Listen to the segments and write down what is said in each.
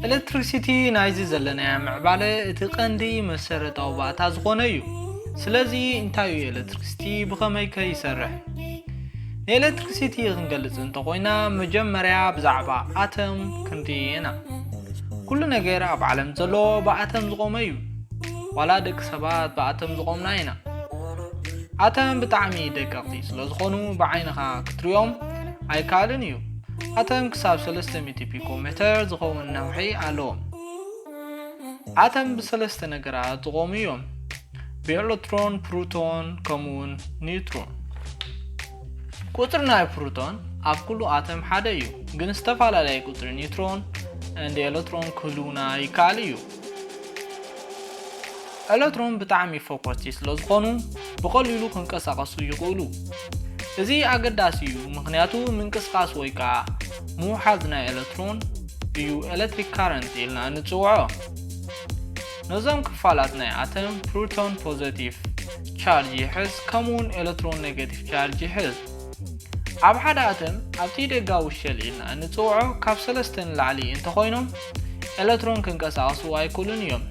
ኤሌክትሪክሲቲ ናይዚ ዘለናዮ ምዕባለ እቲ ቀንዲ መሰረታዊ ባእታ ዝኾነ እዩ። ስለዚ እንታይ እዩ ኤሌክትሪክሲቲ፣ ብኸመይ ከ ይሰርሕ? ንኤሌክትሪክሲቲ ክንገልጽ እንተኾይና፣ መጀመርያ ብዛዕባ ኣተም ክንርኢ ኢና። ኩሉ ነገር ኣብ ዓለም ዘሎ ብኣተም ዝቖመ እዩ። ዋላ ደቂ ሰባት ብኣተም ዝቖምና ኢና። ኣተም ብጣዕሚ ደቀቕቲ ስለ ዝኾኑ፣ ብዓይንኻ ክትሪኦም ኣይከኣልን እዩ። ኣተም ክሳብ ሰለስተ ሚእቲ ፒኮሜተር ዝኸውን ነውሒ ኣለዎም። ኣተም ብሰለስተ ነገራት ዝቖሙ እዮም። ብኤሌክትሮን፣ ፕሮቶን፣ ከምኡውን ኒውትሮን። ቁጽሪ ናይ ፕሮቶን ኣብ ኩሉ ኣተም ሓደ እዩ፣ ግን ዝተፈላለየ ቁጽሪ ኒውትሮን እንደ ኤሌክትሮን ክህልውና ይከኣል እዩ። ኤሌክትሮን ብጣዕሚ ፈኮስቲ ስለ ዝኾኑ፣ ብቐሊሉ ክንቀሳቐሱ ይኽእሉ። እዚ ኣገዳሲ እዩ፣ ምኽንያቱ ምንቅስቓስ ወይ ከዓ ምውሓዝ ናይ ኤሌክትሮን እዩ ኤሌክትሪክ ካረንት ኢልና እንጽውዖ። ነዞም ክፋላት ናይ ኣተም፣ ፕሮቶን ፖዘቲቭ ቻርጅ ይሕዝ፣ ከምኡውን ኤሌክትሮን ኔጋቲቭ ቻርጅ ይሕዝ። ኣብ ሓደ ኣተም፣ ኣብቲ ደጋዊ ሸል ኢልና እንጽውዖ፣ ካብ ሰለስተ ንላዕሊ እንተኾይኖም፣ ኤሌክትሮን ክንቀሳቐሱ ኣይክእሉን እዮም።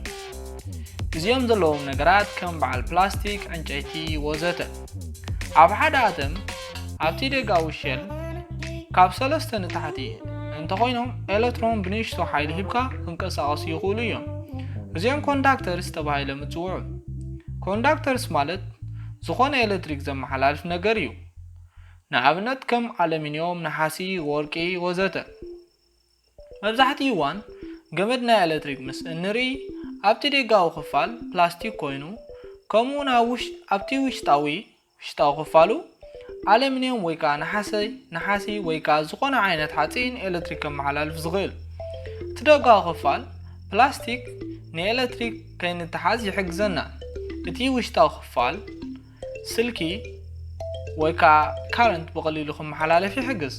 እዚኦም ዘለዎም ነገራት ከም በዓል ፕላስቲክ፣ ዕንጨይቲ፣ ወዘተ። ኣብ ሓደ ኣተም፣ ኣብቲ ደጋዊ ሸል፣ ካብ ሰለስተ ንታሕቲ እንተኾይኖም፣ ኤሌክትሮን ብንእሽቶ ሓይሊ ሂብካ ክንቀሳቐሱ ይኽእሉ እዮም። እዚኦም ኮንዳክተርስ ተባሂሎም ይጽውዑ። ኮንዳክተርስ ማለት ዝኾነ ኤሌክትሪክ ዘመሓላልፍ ነገር እዩ። ንኣብነት ከም ኣለሚንዮም፣ ነሓሲ፣ ወርቂ ወዘተ። መብዛሕትኡ እዋን ገመድ ናይ ኤሌክትሪክ ምስ እንርኢ ኣብቲ ደጋዊ ክፋል ፕላስቲክ ኮይኑ፣ ከምኡ እውን ኣብ ውሽ-፣ ኣብቲ ውሽጣዊ፣ ውሽጣዊ ክፋሉ ኣለሚንዮም ወይ ከዓ ነሓሰ-፣ ነሓሲ ወይ ከዓ ዝኾነ ዓይነት ሓፂን ኤሌክትሪክ ከመሓላልፍ ዝኽእል። እቲ ደጋዊ ክፋል ፕላስቲክ ንኤሌክትሪክ ከይንተሓዝ ይሕግዘና። እቲ ውሽጣዊ ክፋል ስልኪ ወይ ከዓ ካረንት ብቐሊሉ ክመሓላለፍ ይሕግዝ።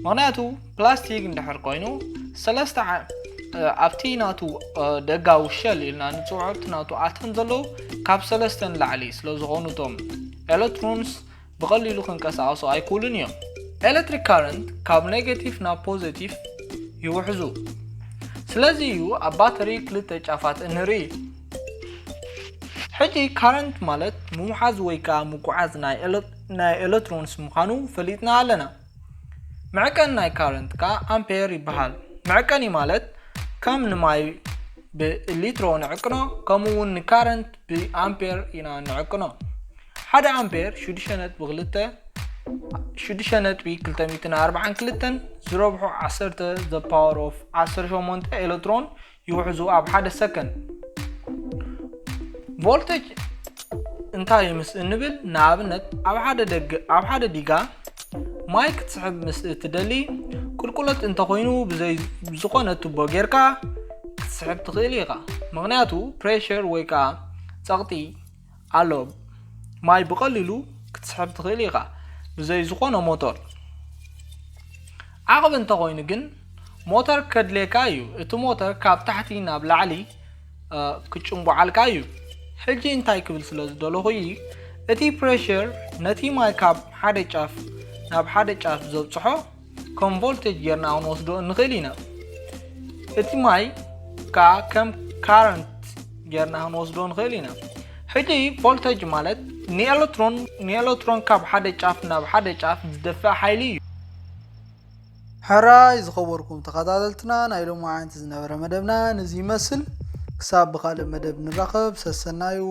ምኽንያቱ ፕላስቲክ እንድሕር ኮይኑ ሰለስተ ዓ-፣ እ፣ ኣብቲ ናቱ፣ እ፣ ደጋዊ ሸል ኢልና ንፅውዖ ኣብቲ ናቱ ኣተም ዘለዉ ካብ ሰለስተ ንላዕሊ ስለ ዝኾኑ እቶም ኤሌክትሮንስ ብቐሊሉ ክንቀሳቐሱ ኣይክእሉን እዮም። ኤሌክትሪክ ካረንት ካብ ኔጋቲቭ ናብ ፖዘቲቭ ይውሕዙ። ስለዚ እዩ ኣብ ባተሪ ክልተ ጫፋት እንርኢ። ሕጂ ካረንት ማለት ምውሓዝ ወይ ከዓ ምጉዓዝ ናይ ኤለ-፣ ናይ ኤሌክትሮንስ ምዃኑ ፈሊጥና ኣለና። መዕቀኒ ናይ ካረንት ከዓ ኣምፔር ይበሃል። መዕቀኒ ማለት ከም ንማይ ብሊትሮ ንዕቅኖ፣ ከምኡ እውን ንካረንት ብኣምፔር ኢና ንዕቅኖ። ሓደ ኣምፔር ሽዱሽተ ነጥቢ ክልተ፣ ሽዱሽተ ነጥቢ ክልተ ሚእትን ኣርባዓን ክልተን ዝረብሑ ዓሰርተ the power of ዓሰርተ ሸሞንተ ኤሌክትሮን ይውሕዙ ኣብ ሓደ ሰከንድ። ቮልቴጅ እንታይ ምስ እንብል፣ ንኣብነት ኣብ ሓደ ደገ-፣ ኣብ ሓደ ዲጋ ማይ ክትስሕብ ምስ እትደሊ፣ ቁልቁለት እንተኾይኑ ብዘይ ዝኾነ ቱቦ ጌርካ ክትስሕብ ትኽእል ኢኻ። ምኽንያቱ ፕሬሸር ወይ ከዓ ጸቕጢ ኣሎ። ማይ ብቐሊሉ ክትስሕብ ትኽእል ኢኻ ብዘይ ዝኾነ ሞተር። ዓቕብ እንተኾይኑ ግን ሞተር ከድልየካ እዩ። እቲ ሞተር ካብ ታሕቲ ናብ ላዕሊ፣ እ፣ ክጭንጉዓልካ እዩ። ሕጂ እንታይ ክብል ስለ ዝደለኹ እዩ፣ እቲ ፕሬሸር ነቲ ማይ ካብ ሓደ ጫፍ ናብ ሓደ ጫፍ ዘብጽሖ ከም ቮልቴጅ ጌርና ክንወስዶ እንኽእል ኢና። እቲ ማይ ከኣ ከም ካረንት ጌርና ክንወስዶ ንኽእል ኢና። ሕጂ ቮልቴጅ ማለት ንኤሌክትሮን፣ ንኤሌክትሮን ካብ ሓደ ጫፍ ናብ ሓደ ጫፍ ዝደፍእ ሓይሊ እዩ። ሕራይ ዝኸበርኩም ተኸታተልትና፣ ናይ ሎማዓንቲ ዝነበረ መደብና ነዚ ይመስል። ክሳብ ብኻልእ መደብ ንራኸብ፣ ሰሰናዩ።